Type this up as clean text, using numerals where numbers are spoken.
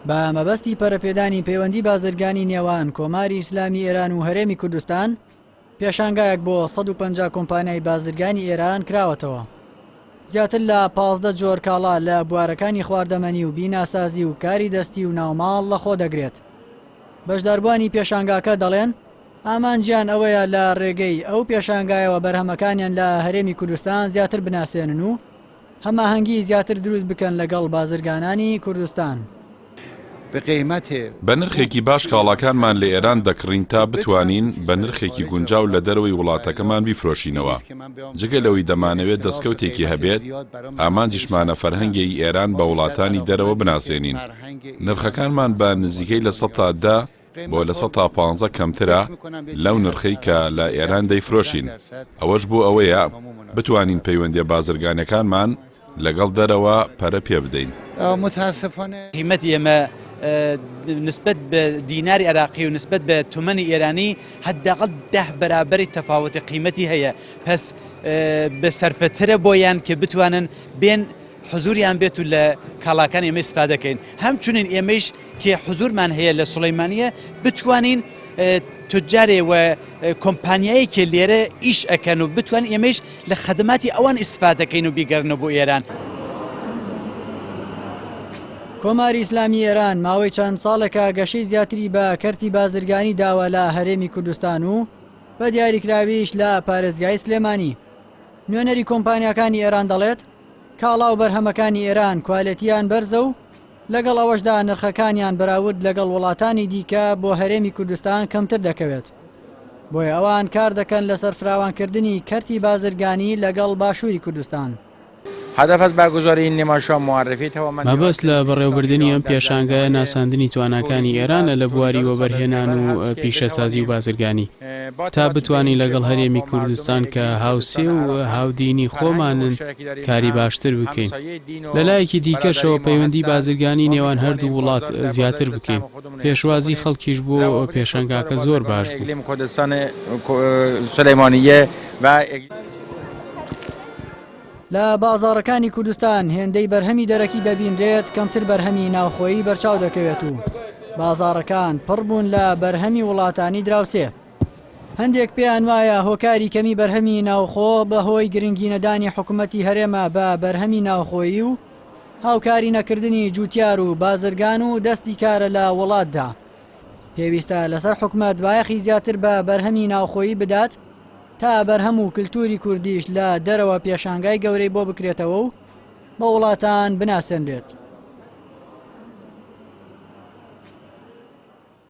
بە مەبەستی پەرەپێدانی پەیوەندی بازرگانی نێوان کۆماری ئیسلامی ئێران و هەرێمی کوردستان، پێشانگایەک بۆ 150 کۆمپانیای بازرگانی ئێران کراوەتەوە. زیاتر لە 15 جۆر کاڵا لە بوارەکانی خواردەمەنی و بیناسازی و کاری دەستی و ناوماڵ لەخۆ دەگرێت. بەشداربووانی پێشانگاکە دەڵێن، ئامانجیان ئەوەیە لە رێگەی ئەو پێشانگایەوە بەرهەمەکانیان لە هەرێمی کوردستان زیاتر بناسێنن و هەماهەنگی زیاتر دروست بکەن لەگەڵ بازرگانانی کوردستان. بە نرخێکی باش کاڵاکانمان لە ئێران دەکڕین تا بتوانین بە نرخێکی گونجاو لە دەرەوەی وڵاتەکەمان بیفرۆشینەوە. جگە لەوەی دەمانەوێت دەستکەوتێکی هەبێت، ئامانجیشمانە فەرهەنگێی ئێران بە وڵاتانی دەرەوە بناسێنین. نرخەکانمان بە نزیکەی 10% بۆ 15% کەمترە لەو نرخەی کە لە ئێران دەیفرۆشین، ئەوەش بۆ ئەوەیە بتوانین پەیوەندییە بازرگانییەکانمان لەگەڵ دەرەوە پەرە پێ بدەین. قیمەتی ئێمە نسبەت بە دیناری عێراقی و نسبەت بە تومەنی ئێرانی حداقل ده بەرابەری تەفاوتی قیمەتی هەیە پس بە سەرفەترە بۆیان کە بتوانن بێن حزوریان بێت و لە کاڵاکان ئێمە ئیسفادەکەین هەمچنین ئێمەیش کێ حزورمان هەیە لە سوڵەیمانیە بتوانین تجارێ و کۆمپانیایەکێ لێرە ئیش ئەکەن و بتوان ئێمەش لە خەدەماتی ئەوان ئیسفادەکەین و بیگەرنەوە بۆ ئێران. کۆماری ئیسلامی ئێران ماوەی چەند ساڵێکە گەشەی زیاتری بە کەرتی بازرگانی داوە لە هەرێمی کوردستان و بە دیاریکراویش لە پارێزگای سلێمانی. نوێنەری کۆمپانیاکانی ئێران دەڵێت، کاڵا و بەرهەمەکانی ئێران کوالێتییان بەرزە و لەگەڵ ئەوەشدا نرخەکانیان بەراورد لەگەڵ وڵاتانی دیکە بۆ هەرێمی کوردستان کەمتر دەکەوێت. بۆیە ئەوان کار دەکەن لەسەر فراوانکردنی کەرتی بازرگانی لەگەڵ باشووری کوردستان. مەبەست لە بەڕێوەبردنی ئەم پێشانگایە ناساندنی تواناکانی ئێرانە لە بواری وەبەرهێنان و پیشەسازی و بازرگانی. تا بتوانین لەگەڵ هەرێمی کوردستان کە هاوسێ و هاودینی خۆمانن کاری باشتر بکەین. لەلایەکی دیکەشەوە پەیوەندی بازرگانی نێوان هەردوو وڵات زیاتر بکەین. پێشوازی خەڵکیش بۆ پێشەنگاکە زۆر باش بوو. لە بازاڕەکانی کوردستان هێندەی بەرهەمی دەرەکی دەبینرێت کەمتر بەرهەمی ناوخۆیی بەرچاو دەکەوێت و بازاڕەکان پڕ بوون لە بەرهەمی وڵاتانی دراوسێ. هەندێک پێیان وایە هۆکاری کەمی بەرهەمی ناوخۆ بەهۆی گرنگی نەدانی حکومەتی هەرێمە بە بەرهەمی ناوخۆیی و هاوکاری نەکردنی جوتیار و بازرگان و دەستی کارە لە وڵاتدا. پێویستە لەسەر حکومەت بایەخی زیاتر بە بەرهەمی ناوخۆیی بدات تا بەرهەم و کلتوری کوردیش لە دەرەوە پێشانگای گەورەی بۆ بکرێتەوە و بە وڵاتان بناسێنرێت.